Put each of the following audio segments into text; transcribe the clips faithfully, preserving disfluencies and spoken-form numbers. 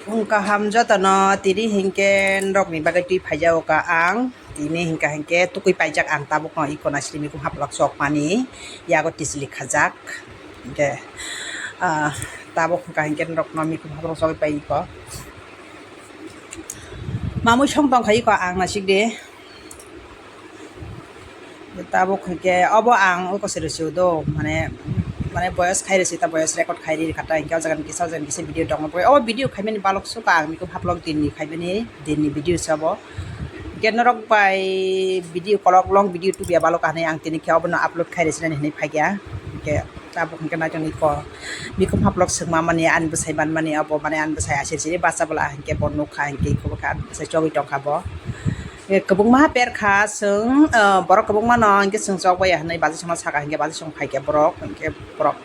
Wng kaham jotono, tini hinkhe norokni bagwi twi phaijago ka ang. Tini hinkha hinkhe tukui paijak ang tabukno iko nasri mikum haplok chokmani yago tisli khajak. Hinkhe, ah, tabuk hinkha hinkhe norokno mikum haplok chogwi pai iko. Mamui song tongkha iko ang nasikdi. Tabuk hinkhe obo ang oko se rwsio do, mane, mane boyos khai rwsio ta, boyos record khai ri kha ta, hinkhe o jaga ni kisa, o jaga ni kisa video tongo. Obo video khaimani balok suka ang mikum haplok dinni khaimani, dinni video se obo. Hinkhe norok bai video kolok long video tubuya balok hinwi ang tini khe obono upload khai rwsinani hinwi phaikha. Hinkhe tabuk hinkhe naitongni ko mikum haplok swngma mani ani bwsai manmani obo, mane ani bwsai asir siri basa bwla hinkhe bo nukha hinkhe iko bwkha ani bwsai chogwi tongkha bo. E, kwbangma per kha chwng, ah, borok kwbangma no hinkhe chwng chok bai ya hinwi baji songno saka hinkhe baji song phaikha borok, hinkhe borok,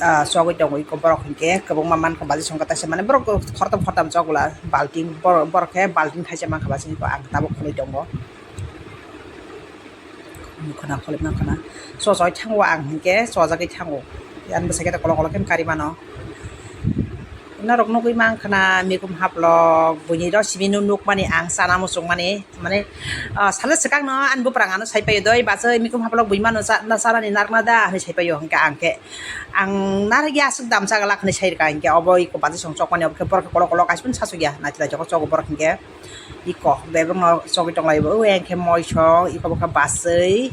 ah, chogwi tongo iko borok hinkhe kwbangma mankha baji songkha taisa mane borok khoroktham khoroktham chok bwla balting borok, borok khe balting thaisa mankha baji iko ang tabuk khulwi tongo. Khna khulwi mankha na chosoi thango ang hinkhe chojagwi thango, ani bwsai khe kolok kolok khe kari mano. Norok nugwi mankha na mikum haplok buini rw simi nuk nukmani ang chana muchungmani. Mane, ah, salo swkang no ani buprang ano sai paio doi, bachai mikum haplok bui mano cha-, na chanani narwkna da hinwi sai paio, hinkhe ang khe, ang narwk ya aswk damsa glak hinwi sai rwkha, hinkhe obo iko bachai song chokmani, obo khe borok khe kolok kolok kaisa phano sachuk ya, naithok naithok khe chogo borok hinkhe iko bebak no chogwi tong lai bo, o hinkhe moi song iko bo khe bachai,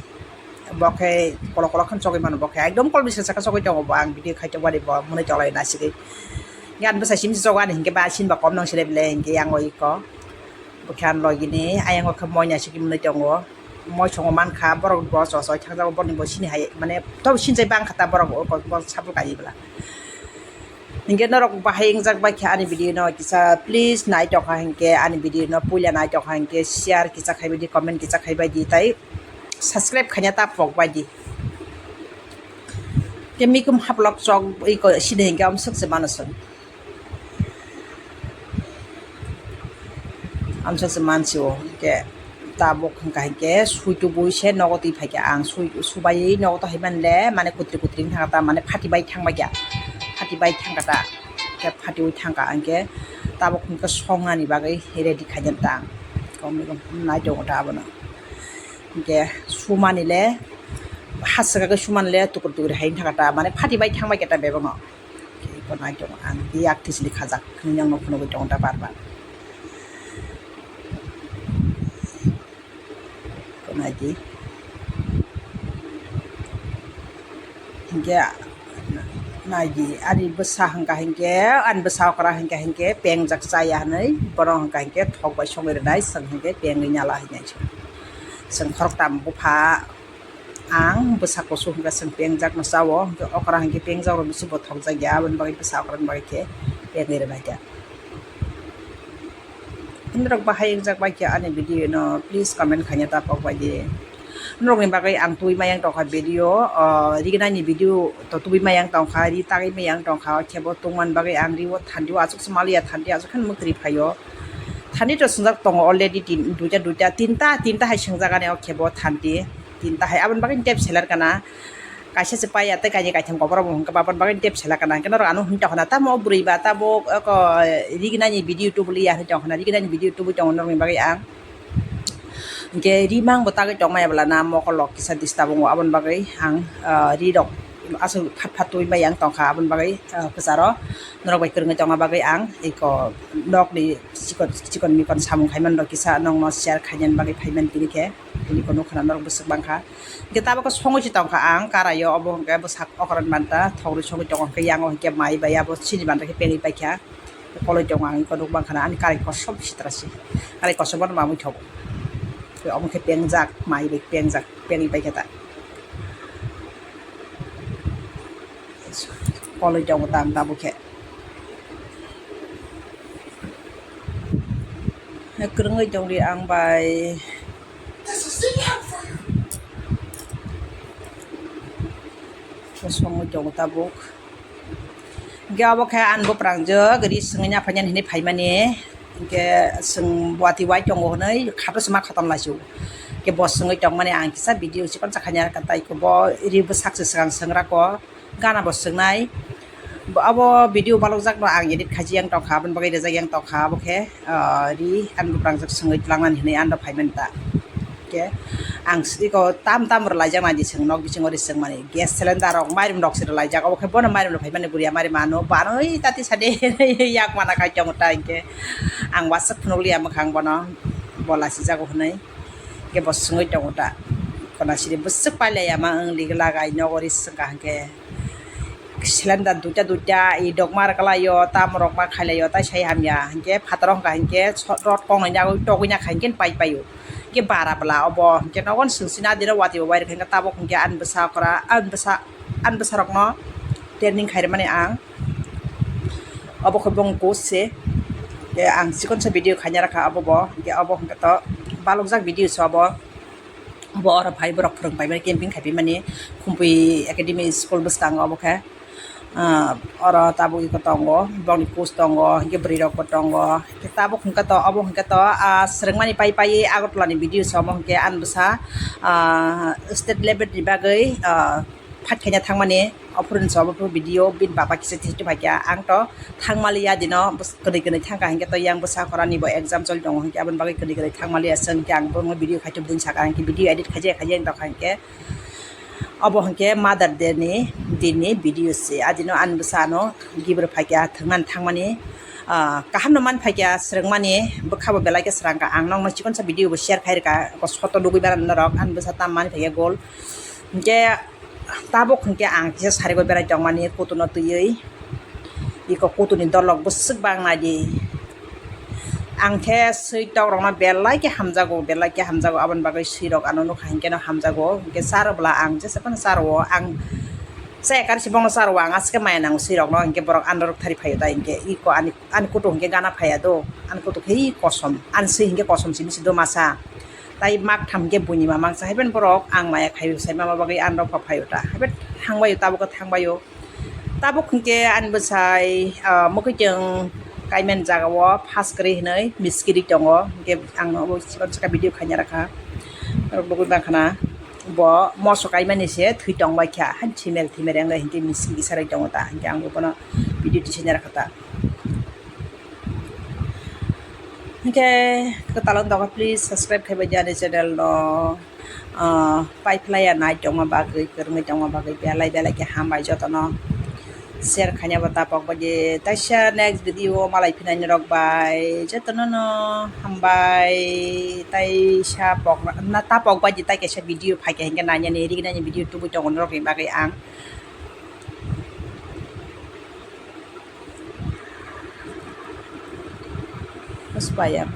bo khe kolok kolok kheno chogwi mano, bo khe ekdom kol bisa saka chogwi tongo bo, ang video khai tongmani bo mwnwi tong lai nasigwi, ani bwsai simi se chogo ani hinkhe ba sini ba kom nang se le bele hinkhe yang o iko. Bwkhe ang logini ayang o khe moi naisik mwnwi tongo. Moi songo mankha borok bo chosoi thangjago, borokni bo sini hai mane to sinjai bangkha ta borok bo, bo sabul kai bwla. Hinkhe norok bahai wngjak bai khe ani video no kisa please nai tongkha hinkhe ani video no puila nai tongkha hinkhe share kisa khai bai di, comment kisa khai bai di, tai subscribe khaina ta pok bai di. Khe mikum haplok chok iko sini hinkhe amswk se mano chwng. Amsa se mansi o, hinkhe tabuk hinkha hinkhe sui tubui se nogo twi phaikha ang, sui, subaiwi nogo twi hai manle, mane kutri kutri wngkha ta, mane phati bai thangbai kha, phati bai thangkha ta, hinkhe phatiwi thangkha hinkhe tabuk hinkhe songnani bagwi ready khaina ta ang, kom se kom nai tongo ta abono, hinkhe sumani le, ha swkagwi sumani le tukur tukur hai wngkha ta, mane phati bai thangbai kha ta bebakno. Iko nai tongo ang, yak tisli khajak hinwi ang no phunugwi tongo da bar bar. Iko nai di. Hinkhe nai di, ani bwsa hwnkha hinkhe, ani bwsa okra hwnkha hinkhe pengjak chaya hinwi, borok hwnkha hinkhe thok bai songwi rwnai, chwng hinkhe pengwi nala hinwi. Chwng khoroktham bupha. Ang bwsa kusu hwnkhe chwng pengjakno chao, hwnkhe okra hwnkhe pengjak rok bisi bo thokjak ya, aboni bagwi bwsa okra ni bagwi khe pengwi rwbaikha. Norok bahai wngjak bai khe ani video no please comment khaina ta pok bai di. Norok ni bagwi ang tubui mayang tongkha video, o, rignani video to tubui mayang tongkha, ri tagwi mayang tongkha, khe bo tongmani bagwi ang ri o thandi o aswk se maliya, thandi aswk khe mwkri phaio. Thandi to swngjak tongo already tin, duita, duita, tinta, tinta hai swngjak ani o khe bo thandi. Tinta hai aboni bagwi tep seler kana. Kaisa se paiya tei kainwi kaitham koborok bo hwnkhe aboni bagwi tep sela kana. Hwnkhe norok ano hwnwi tongkha na tamo o bwrwi ba tabuk oko rignani video tubuli ya hwnwi tongkha na. Rignani video tubui tongo norokni bagwi ang. Hwnkhe ri mang bo tagwi tongmaya bwla na mokol rok kisa disturb wngo aboni bagwi ang, ah, ri rok aswk phat phat tubui bai ang tongkha aboni bagwi, ah, kwcharo norok bai kwrwngwi tongna bagwi ang eko nokni chikon chikon mikon samung khaimani rok kisa nokno share khainani bagwi phaimani tini khe. Tini kono khwna norok bwswk bangkha. Hwnkhe tabuk khe songwi se tongkha ang karaio, obo hwnkhe bwsak okra ni banta thok rwi songwi tongo, hwnkhe yango hwnkhe mai bai abo chini banta khe pengwi paikha. Koloi tongo ang eko nukmankha na ani karai kosom sitra se. Karai kosom bono mamui thogo. Omo khe pengjak, mai bai pengjak, pengwi paikha ta. Koloi tongo ta ang tabuk khe. Kwrwngwi tongdi ang bai. Songwi tongo tabuk. Hwnkhe obo khe ani bwprangjwk ri swngwi naphainani hinwi phaimani. Hwnkhe chwng buati wai tongo hwnwi khato se ma khatom laisio. Hwnkhe bo swngwi tongmani ang kisa video chikon cha khaina tei bo ri bwsak se swkang swngrako. Gana bo swngnai. Abo video balokjakno ang edit khaijak yang tongkha, aboni bagwi rijak yang tongkha, abo khe, ah, ri, ang buphrangjak swngwi tlangnani hwnwi ano phaimani ta. Khe ang iko tam tam rwlaijak nai di chwng nok bisingo ri chwngmani. Gas cylinder rok mairum rok se rwlaijak, abo khe bono mairum rok phaimani guriya mari mano banwi tati sade yak mana khai tongo ta hinkhe ang waswk phunukliya mwkhang bono bo lasijago hwnwi. Khe bo swngwi tongo ta. Khona siri bwswk pailaiya ma wng lig lagai nogo ri swngkha hinkhe. Cylinder duita duita, i dokma rwklaio, tamo rokma khailaio, tai sai hamya. Hinkhe phataro wngkha hinkhe so-, rot kongnoi nagwi togwi nakha hinkhe pai paio. Hinkhe bara bwla obo hinkhe nogon swngsina dino wati bo bai rwkha hinkhe tabok hinkhe ani bwsa okra, ani bwsa, ani bwsa rokno training khairwmani ang. Obo khe bong coach se. Hinkhe ang chikonsa video khaina rwkha obo bo. Hinkhe obo hinkhe to balokjak video se obo. Obo oro phai borok phwrwng paimani camping khai paimani Khumpui Academy school bwskango obo khe. Ah, oro tabuk iko tongo, bongni coach tongo, hinkhe bwrwi rokbo tongo. Hinkhe tabuk hinkhe to, obo hinkhe to, ah, swrwngmani pai pai Agartala ni video se omo hinkhe ani bwsa, ah, state level ni bagwi, ah, fight khaina thangmani. Ophuru ni se obo video bini baba kisa thwitu phaikha ang to thangmaliya dino bwswk kwnwi kwnwi thangkha hinkhe to yang bwsa khorani bo exam choli tongo hinkhe aboni bagwi kwnwi kwnwi thangmaliya chwng hinkhe ang bono video khaitubdin saka hinkhe video edit khaijak khaijak tongkha hinkhe. Obo hinkhe Mother Day ni dinni video se. Adino ani bwsa ano gibir phaikha thwngmani thangmani, ah, kahamno man phaikha swrwngmani bwkhabo belai khe swrangkha. Ang nokno chikonsa video bo share khai rwkha, soto nugwi mano norok ani bwsa tam man phaikha gol. Hinkhe tabuk hinkhe ang kisa sarigwi berai tongmani kutuno twiwi. Iko kutuni dolok bwswk bang naidi. Ang khe swi tok rokno belai khe hamjago, belai khe hamjago, aboni bagwi swi rok ano nukha hinkhe no hamjago. Hinkhe charo bwla ang jesa phano charo o, ang chaya kari se bono charo o, ang aswk khe maya nango swi rokno, hinkhe borok andorok thari phaio ta hinkhe iko ani, ani kutung hinkhe gana phaiya do, ani kutung khe ih kosom, ani swi hinkhe kosom simi se do masa. Tai mak tham hinkhe buini ma mangsa haiben borok ang maya khaio sai mama bagwi andorok pha phaio ta haiben thangbaio tabuk khe thangbaio. Tabuk hinkhe ani bwsai, ah, mwkhwtwng kaimani jagao phas kwrwi hwnwi miski ri tongo. Hinkhe ang obo chikon saka video khaina rwkha. Norok nugwi mankha na bo moso kaimani se thwi tongbaikha. Hain thimel thimel wngwi hinkhe miski kisa ri tongo ta. Hinkhe ang bo bono video tisaina rwkha ta. Hinkhe kwtal wng tongkha, please subscribe khaibai di ani channel no. Ah, paiphlaiya nai tongma bagwi, kwrwngwi tongma bagwi belai belai khe hambai jotono. Share khaina bo tapok bai di. Taisa next video malai phinani rok bai jotono no hambai. Taisa pok na tapok bai di, tai kaisa video phaikha hinkhe nainani rignani video tubui tongo norokni bagwi ang. Bus bayar.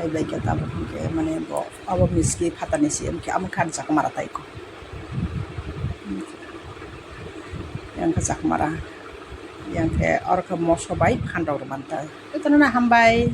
Khai bai khe tabuk hinkhe mane bo abo miski phatani si hinkhe amo khe ang chakmara tai ko. Yang khe chakmara. Yang khe oro khe moso bai phan rok rwmani ta. Jotono no hambai.